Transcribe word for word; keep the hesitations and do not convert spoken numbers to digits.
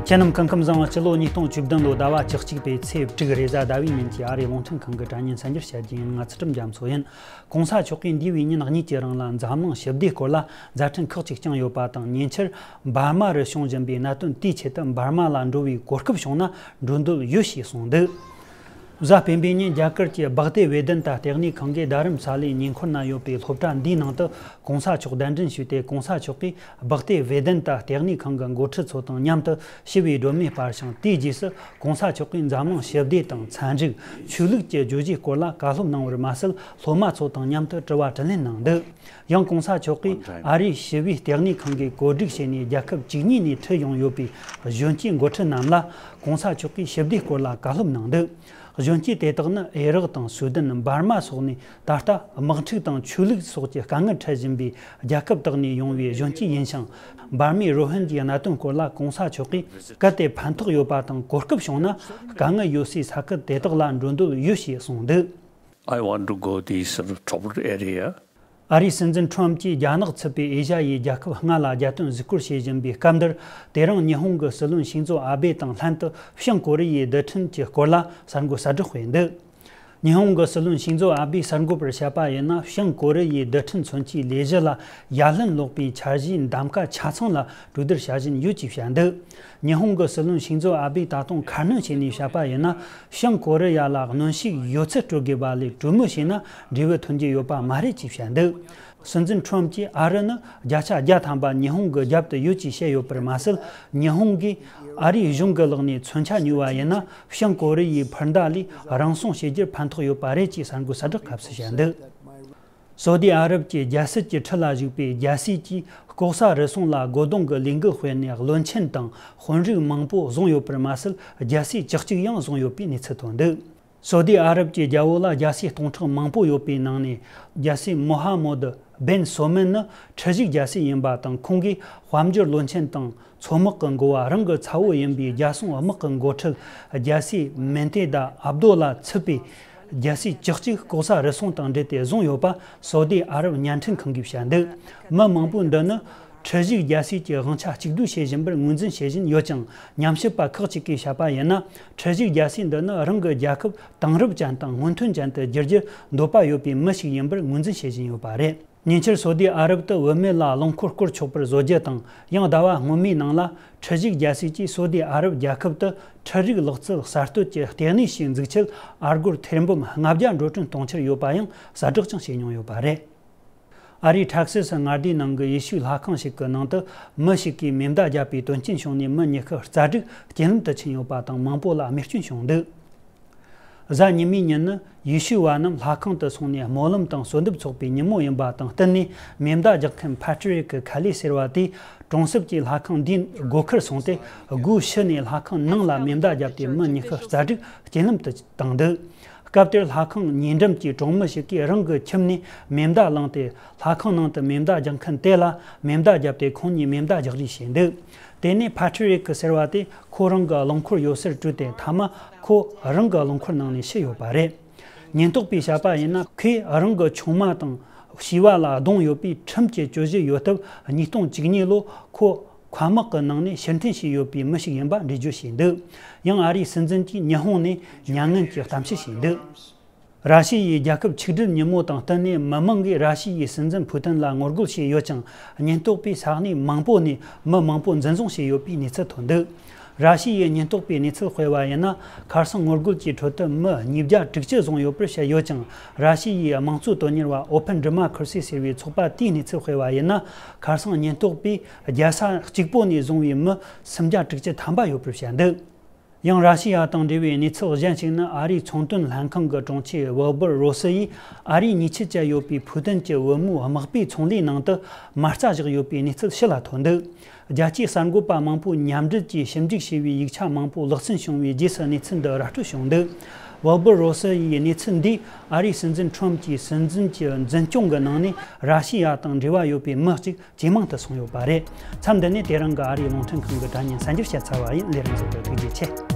ཁྱེད་རྣམས་སྐུ་ཁམས་བཟང་། སྤྱི་ལོ་ཉིས་སྟོང་བཅུ་བདུན་ལོའི་ཟླ་བ་བཅུ་གཅིག་པའི་ཚེས་དྲུག་རེས་གཟའ་ཟླ་བའི་ཉིན་གྱི་ཨ་རིའི་རླུང་འཕྲིན་ཁང་གི་དྲ་བརྙན་གསར་འགྱུར་བཤད་རྒྱུ་ཡིན། ང་ཚུལ་ཁྲིམས་རྒྱ་མཚོ་ཡིན། གོང་ས་མཆོག་གིས་འདས་པའི་ཉིན་གཉིས་ཀྱི་རིང་ལ་འཛམ་གླིང་ཞི་བདེའི་སྐོར་ལ་མཛད་འཕྲིན་ཁག་ཅིག་བསྐྱངས་ཡོད་པ་དང་། ཉེ་ཆར་འབར་མ་རུ་བྱུང་བཞིན་པའི་གནད་དོན་དེའི་ཆེད་དུ་འབར་མ་ལ་འགྲོ་བའི་གོ་སྐབས་བྱུང་ན་འགྲོ་འདོད་ཡོད་ཞེས་གསུངས་འདུག་གཟའ་སྤེན་པའི་ཉིན་རྒྱ་གར་གྱི་སྦག་ཏེ་ཝེ་དན་ཏ་ལྟེ་གནས་ཁང་གིས་རྡ་རམ་ས་ལའི་ཉེ་འཁོར་ན་ཡོད་པའི་སློབ་གྲྭ་འདིའི་ནང་དུ་གོང་ས་མཆོག་གདན་འདྲེན་ཞུས་ཏེ། གོང་ས་མཆོག་གིས་སྦག་ཏེ་ཝེ་དན་ཏ་ལྟེ་གནས་ཁང་གི་འགོ་ཁྲིད་ཚོ་དང་མཉམ་དུ་ཞི་བའི་སྒྲོན་མེ་སྤར་ཞིང་། དེའི་རྗེས་སུ་གོང་ས་མཆོག་གིས་འཛམ་གླིང་ཞི་བདེ་དང་ཚན་རིག་ཆོས་ལུགས་ཀྱི་བརྗོད་གཞིའི་སྐོར་ལ་བཀའ་སློབ་གནང་བར་མ་ཟད། སློབ་མ་ཚོ་དང་མཉམ་དུ་དྲི་བ་དྲིས་ལན་གནང་འདུག་ཡང་གོང་ས་མཆོག་གིས་ཨ་རིའི་ཞི་བའི་ལྟེ་གནས་ཁང་གིས་བཀོད་སྒྲིག་བྱས་ནས་རྒྱལ་ཁབ་བཅུ་གཉིས་ནས་ཁྲིད་ཡོང་ཡོད་པའི་གཞོན་སྐྱེས་འགོ་ཁྲིད་རྣམས་ལ་གོང་ས་མཆོག་གིས་ཞི་བདེའི་སྐོར་ལ་བཀའ་སློབ་གནང་འདུག་གཞོན་སྐྱེས་དེ་དག་ནི་ཨེ་རག་དང་སུའུ་དན། འབར་མ་སོགས་ནས་ད་ལྟ་དམག་འཁྲུག་དང་ཆོས་ལུགས་སོགས་ཀྱི་དཀའ་ངལ་འཕྲད་བཞིན་པའི་རྒྱལ་ཁབ་དག་ནས་ཡོང་བའི་གཞོན་སྐྱེས་ཡིན་ཞིང་། འབར་མའི་རོ་ཧིན་ཇིའི་གནད་དོན་སྐོར་ལ་གོང་ས་མཆོག་གིས་གལ་ཏེ་ཕན་ཐོགས་ཡོད་པ་དང་གོ་སྐབས་བྱུང་ན། དཀའ་ངལ་ཡོད་སའི་ས་ཁུལ་དེ་དག་ལ་འགྲོ་འདོད་ཡོད་ཞེས་གསུངས་འདུག I want to go these sort of troubled area. ཨ་རིའི་སྲིད་འཛིན་ཁྲོམ་གྱིས་རྒྱ་ནག་ཚུད་པའི་ཨེ་ཤ་ཡའི་རྒྱལ་ཁབ་ལྔ་ལ་རྒྱ་དོན་གཟིགས་སྐོར་བྱེད་བཞིན་པའི་སྐབས་འདིར། དེ་རིང་ཉི་ཧོང་གི་སྲིད་བློན་ཤིང་ཛོ་ཨ་བེ་དང་ལྷན་དུ་བྱང་ཀོ་རི་ཡའི་རྡུལ་ཕྲན་གྱི་སྐོར་ལ་གསར་འགོད་གསལ་བསྒྲགས་སྤེལ་འདུག་ཉི་ཧོང་གི་སྲིད་བློན་ཤིང་ཛོ་ཨ་བེས་གསར་འགོད་པར་བཤད་པ་ཡིན་ན། བྱང་ཀོ་རི་ཡའི་རྡུལ་ཕྲན་མཚོན་ཆའི་ལས་གཞི་ལ་ཡ་ལན་སློག་པའི་འཆར་གཞིའི་གདམ་ག་ཆ་ཚང་ལ་གྲོས་བསྡུར་བྱ་བཞིན་ཡོད་ཅེས་བཤད་འདུག་ཉི་ཧོང་གི་སྲིད་བློན་ཤིང་ཛོ་ཨ་བེས་ད་དུང་ཁ་སྣོན་བྱས་ནས་བཤད་པ་ཡིན་ན། བྱང་ཀོ་རི་ཡ་ལ་གནོན་ཤུགས་ཡོད་ཚད་སྤྲོད་དགོས་པ་ལས་གྲོས་མོལ་བྱས་ན་འབྲས་བུ་ཐོན་རྒྱུ་ཡོད་པ་མ་རེད་ཅེས་བཤད་འདུག་སྲིད་འཛིན་ཁྲོམ་གྱིས་ཨ་རི་ནི་བརྒྱ་ཆ་བརྒྱ་ཐམ་པ་ཉི་ཧོང་གི་རྒྱབ་ཏུ་ཡོད་ཅེས་བཤད་ཡོད་པར་མ་ཟད། ཉི་ཧོང་གིས་ཨ་རིའི་གཞུང་གི་ལག་ནས་མཚོན་ཆ་ཉོས་པ་ཡིན་ན། བྱང་ཀོ་རི་ཡའི་འཕུར་མདའ་ལས་རང་སྲུང་བྱེད་རྒྱུར་ཕན་ཐོགས་ཡོད་པ་རེད་ཅེས་གསར་འགོད་གསལ་བསྒྲགས་སྐབས་སུ་བཤད་འདུག་སོ་ཏི་ཨ་རབ་ཀྱི་རྒྱལ་སྲིད་ཀྱི་ཁྲི་ལ་བཞུགས་པའི་རྒྱལ་སྲས་ཀྱིས་ལྐོག་ཟ་རུལ་སུངས་ལ་རྒོལ་རྡུང་གི་ལས་འགུལ་སྤེལ་ནས། བློན་ཆེན་དང་དཔོན་རིགས་མང་པོ་བཟུང་ཡོད་པར་མ་ཟད། རྒྱལ་སྲས་བཅུ་གཅིག་ཡང་བཟུང་ཡོད་པའི་གནས་ཚུལ་ཐོན་འདུག་སོ་ཏི་ཨ་རབ་ཀྱི་རྒྱལ་པོ་ལ་རྒྱལ་སྲས་སྟོང་ཕྲག་མང་པོ་ཡོད་པའི་ནང་ནས། རྒྱལ་སྲས་མོ་ཧ་མོད་བེན་སོ་མན་ནི་ཁྲི་བཞུགས་རྒྱལ་སྲས་ཡིན་པ་དང་། ཁོང་གིས་དཔལ་འབྱོར་བློན་ཆེན་དང་མཚོ་དམག་གི་འགོ་བ། རང་གི་ཚ་བོ་ཡིན་པའི་རྒྱལ་སྲུང་དམག་གི་འགོ་ཁྲིད་རྒྱལ་སྲས་མན་ཏེ་ད་ཨབ་དོ་ལ་ཚུད་པའི་རྒྱལ་སྲས་བཅུ་གཅིག་ལྐོག་ཟ་རུལ་སུངས་དང་འབྲེལ་ཏེ་བཟུང་ཡོད་པ་སོ་ཏི་ཨ་རབ་བརྙན་འཕྲིན་ཁང་གིས་བཤད་འདུག་མི་མང་པོས་འདི་ནི་ཁྲི་བཞུགས་རྒྱལ་སྲས་ཀྱི་དབང་ཆ་གཅིག་སྡུད་བྱེད་བཞིན་པར་ངོས་འཛིན་བྱེད་བཞིན་ཡོད་ཅིང་། ཉམས་ཞིབ་པ་ཁག་ཅིག་གིས་བཤད་པ་ཡིན་ན། ཁྲི་བཞུགས་རྒྱལ་སྲས་འདི་ནི་རང་གི་རྒྱལ་ཁབ་དེང་རབས་ཅན་དང་སྔོན་ཐོན་ཅན་དུ་བསྒྱུར་རྒྱུར་འདོད་པ་ཡོད་པའི་མི་ཞིག་ཡིན་པར་ངོས་འཛིན་བྱེད་བཞིན་ཡོད་པ་རེད། ཉེ་ཆར་སོ་ཏི་ཨ་རབ་ཏུ་བུད་མེད་ལ་རླངས་འཁོར་སྐོར་ཆོག་པར་བཟོ་རྒྱུ་དང་། ཡང་ཟླ་བ་སྔོན་མའི་ནང་ལ་ཁྲི་བཞུགས་རྒྱལ་སྲས་ཀྱིས་སོ་ཏི་ཨ་རབ་རྒྱལ་ཁབ་ཏུ་འཕྲུལ་རིག་ལག་རྩལ་གསར་གཏོད་ཀྱི་ལྟེ་གནས་ཤིག་འཛུགས་ཆེད་ཨར་སྒོར་ཐེར་འབུམ་ལྔ་བརྒྱ་འགྲོ་གྲོན་གཏོང་འཆར་ཡོད་པ་ཡང་གསལ་བསྒྲགས་ཀྱང་བྱས་མྱོང་ཡོད་པ་རེད། ཨ་རིའི་ཊེག་སི་སི་མངའ་སྡེའི་ནང་གི་ཡེ་ཤུའི་ལྷ་ཁང་ཞིག་གི་ནང་དུ་མི་ཞིག་གིས་མེ་མདའ་བརྒྱབ་པའི་དོན་རྐྱེན་བྱུང་ནས་མི་ཉི་ཤུ་རྩ་དྲུག་རྐྱེན་ལམ་དུ་ཕྱིན་ཡོད་པ་དང་། མང་པོ་ལ་རྨས་སྐྱོན་བྱུང་འདུག་གཟའ་ཉི་མའི་ཉིན་ནི་ཡེ་ཤུ་བ་རྣམས་ལྷ་ཁང་དུ་སོང་ནས་སྨོན་ལམ་དང་གསོལ་འདེབས་འཚོགས་པའི་ཉིན་མོ་ཡིན་པ་དང་བསྟུན་ནས། མེ་མདའ་རྒྱག་མཁན་ཕ་ཏྲི་རིག་གི་ཁ་ལི་ཟེར་བ་དེས་གྲོང་གསེབ་ཀྱི་ལྷ་ཁང་འདིའི་སྒོ་ཁར་སོང་སྟེ། སྒོའི་ཕྱི་ནས་ལྷ་ཁང་ནང་ལ་མེ་མདའ་བརྒྱབ་སྟེ་མི་ཉི་ཤུ་རྩ་དྲུག་རྐྱེན་ལམ་དུ་བཏང་འདུག་སྐབས་དེར་ལྷ་ཁང་ཉེ་འགྲམ་གྱི་གྲོང་མི་ཞིག་གིས་རང་གི་ཁྱིམ་ནས་མེ་མདའ་བླངས་ཏེ། ལྷ་ཁང་ནང་དུ་མེ་མདའ་རྒྱག་མཁན་དེ་ལ་མེ་མདའ་བརྒྱབ་སྟེ། ཁོང་གཉིས་མེ་མདའ་རྒྱག་རེས་བྱས་འདུག་དེ་ནས་ཕ་ཏྲི་རིག་གི་ཟེར་བ་དེ་ཁོ་རང་གི་རླངས་འཁོར་ཡོད་སར་བྲོས་ཏེ། མཐའ་མ་ཁོ་རང་གི་རླངས་འཁོར་ནང་ནས་ཤི་ཡོད་པ་རེད། ཉེན་རྟོག་པས་བཤད་པ་ཡིན་ན། ཁོས་རང་གི་ཆུང་མ་དང་བྱིས་པ་ལ་རྡུང་ཡོད་པས། ཁྲིམས་ཀྱི་གྱོད་གཞི་ཡོད་སྟབས། ཉིས་སྟོང་བཅུ་གཉིས་ལོར་ཁོ་མཁའ་དམག་གི་ནང་ནས་ཕྱིར་འཐེན་བྱས་ཡོད་པའི་མི་ཞིག་ཡིན་པ་འགྲེལ་བརྗོད་བྱས་འདུག་ཡང་ཨ་རིའི་སྲིད་འཛིན་གྱིས་ཉི་ཧོང་ནས་མྱ་ངན་གྱི་གཏམ་བཤད་བྱས་འདུག་ར་ཤི་ཡའི་རྒྱལ་ཁབ་ཆིག་སྒྲིལ་ཉིན་མོ་དང་བསྟུན་ནས། མི་མང་གིས་ར་ཤི་ཡའི་སྲིད་འཛིན་ཕུ་ཏིན་ལ་ངོ་རྒོལ་བྱས་ཡོད་ཅིང་། ཉེན་རྟོག་པས་ས་གནས་མང་པོ་ནས་མི་མང་པོ་འཛིན་བཟུང་བྱས་ཡོད་པའི་གནས་ཚུལ་ཐོན་འདུག་ར་ཤི་ཡའི་ཉེན་རྟོག་པས་གནས་ཚུལ་སྤེལ་བ་ཡིན་ན། ཁ་སང་ངོ་རྒོལ་གྱི་ཁྲོད་དུ་མི་ཉིས་བརྒྱ་དྲུག་ཅུ་བཟུང་ཡོད་པར་བཤད་ཡོད་ཅིང་། ར་ཤི་ཡའི་དམངས་གཙོ་དོན་གཉེར་བ་Open Democracy ཟེར་བའི་ཚོགས་པ་དེས་གནས་ཚུལ་སྤེལ་བ་ཡིན་ན། ཁ་སང་ཉེན་རྟོག་པས་རྒྱལ་ས་གཅིག་པོ་ནས་བཟུང་བའི་མི་སུམ་བརྒྱ་དྲུག་ཅུ་ཐམ་པ་ཡོད་པར་བཤད་འདུག་ཡང་ར་ཤི་ཡ་དང་འབྲེལ་བའི་གནས་ཚུལ་གཞན་ཞིག་ནི། ཨ་རིའི་ཚོང་དོན་ལྷན་ཁང་གི་དྲུང་ཆེ་ཝིལ་བུར་རོ་སི་ཡིས། ཨ་རིའི་ཉེས་ཆད་བཅད་ཡོད་པའི་ཕུའུ་ཏན་གྱི་བུ་མོའི་དམག་པའི་ཚོང་ལས་ནང་དུ་མ་རྩ་བཞག་ཡོད་པའི་གནས་ཚུལ་ཕྱི་ལ་ཐོན་འདུག་རྒྱལ་སྤྱིའི་གསར་འགོད་པ་མང་པོས་མཉམ་འབྲེལ་གྱིས་ཞིབ་འཇུག་བྱས་པའི་ཡིག་ཆ་མང་པོ་ལེགས་ཚན་བྱུང་བའི་རྗེས་སུ་གནས་ཚུལ་འདི་ར་སྤྲོད་བྱུང་འདུག་ཝིལ་བུར་རོ་སི་ཡིས་གནས་ཚུལ་འདིས། ཨ་རིའི་སྲིད་འཛིན་ཁྲོམ་གྱི་སྲིད་འཛིན་གྱི་འཛིན་སྐྱོང་གི་ནང་ནས་ར་ཤི་ཡ་དང་འབྲེལ་བ་ཡོད་པའི་མི་གཅིག་ཇེ་མང་དུ་སོང་ཡོད་པ་རེད། མཚམས་འདི་ནས་དེ་རིང་གི་ཨ་རིའི་རླུང་འཕྲིན་ཁང་གི་དྲ་བརྙན་གསར་འགྱུར་བཤད་ཚར་བ་ཡིན། ལས་རིམ་གཟིགས་པར་ཐུགས་རྗེ་ཆེ།